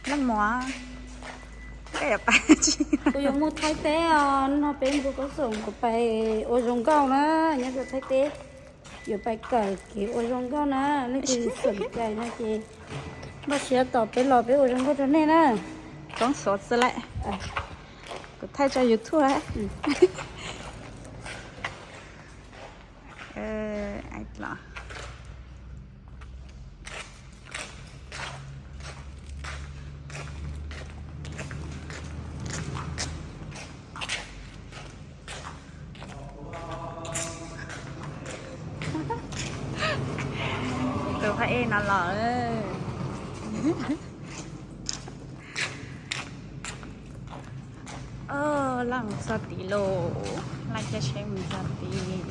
Leej muam, koj yuav pais tsi? Kuv yuav mus Thaib teb os, no peb mus rau Kab Xoom kuv pais ua zoo nkauj na, nyob rau Thaib teb. Yuav pais kawm kev ua zoo nkauj na, leej twg xom cai no ces npaj siab tos peb los peb ua zoo nkauj rau nej na. Koob xov xwb lawm, kuv thaij tso YouTube lawm. Tus phab ej no los. Laj mus txog tid lauj, laj caij tsheb mus txog tid.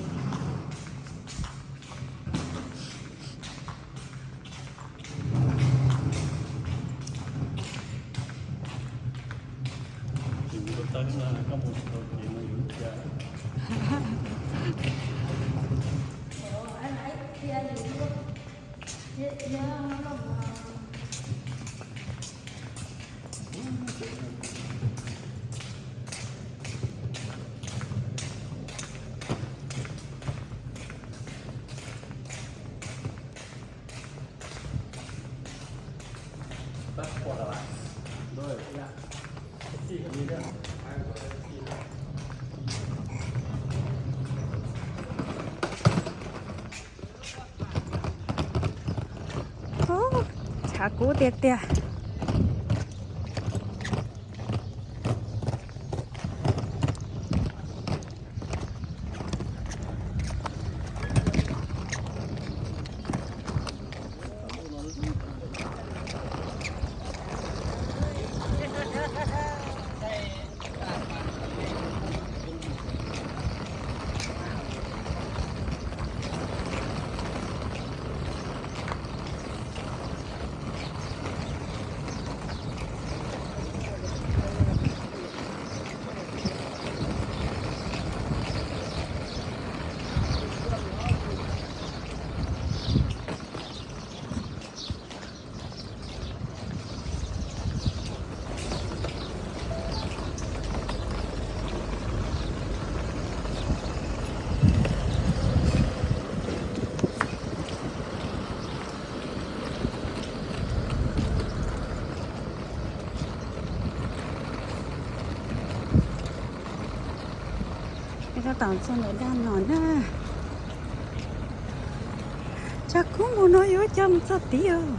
Tshav kub tiag tiag. Peb tab tom txog ntawm daj no na. Tshav kub mus no yuav ua cas mus txog tid os.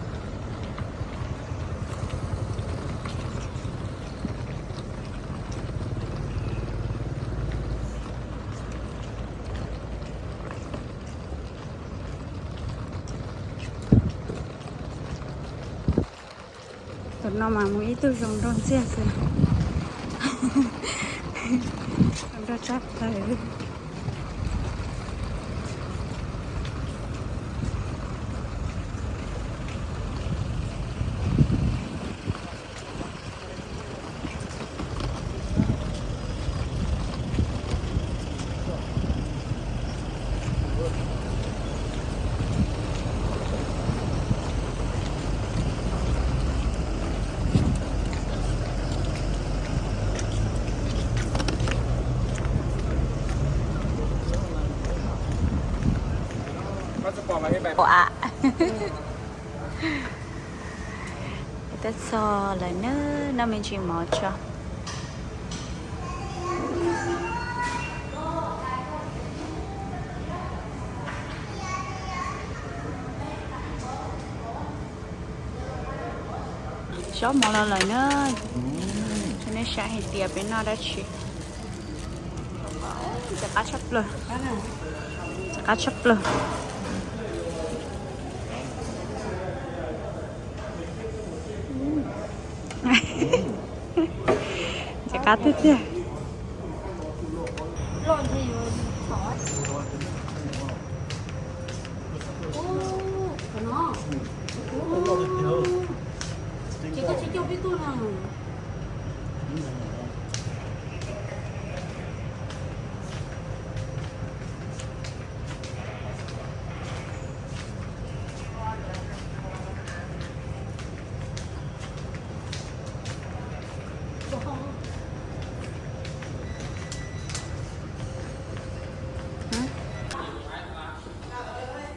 Tus no mas mus ib tug zoo nraug ntxiag xwb. Zoo nraug tshaj plaws. Ua, twb txog lawm na, noj me ntsis mov tso. Xob mov los lawm na, tso nej saib hais tias peb noj dab tsi. Ntxim qab tshaj plaws, ntxim qab tshaj plaws. Ntxim qab tiag tiag.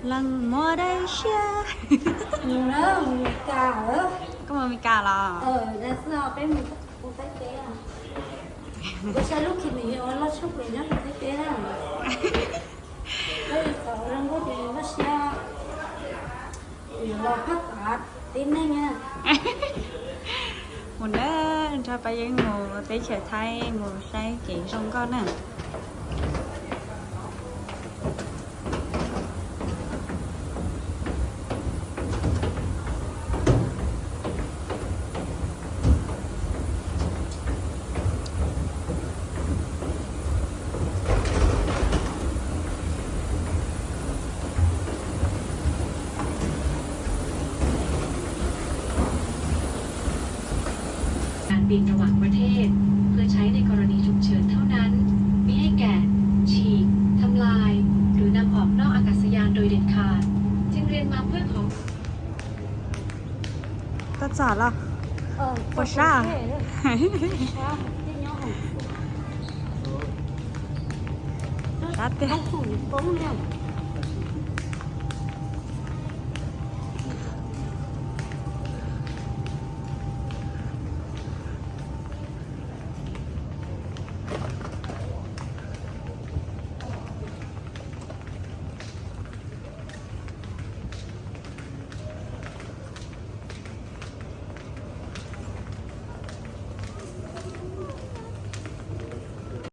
Leej muab dawb siab. Mus na, mus Amelikas. Koj mus Amelikas los? Ua saib lub khi nws yuav ua loj tshaj plaws nyob hauv ntiaj teb na. Peb txawm zoo nkauj ces loj siab, yuav los phab tav tib neeg na. Mus na, nrog pab Yeeb mus teb chaws Thaib mus saib kev zoo nkauj na.การบินระหว่างประเทศ เพื่อใช้ในกรณีฉุกเฉินเท่านั้น มิให้แกะ ฉีก ทำลาย หรือนำออกนอกอากาศยานโดยเด็ดขาด จึงเรียนมาเพื่อขอ Tab txog los? Puas sab? Sab tiag.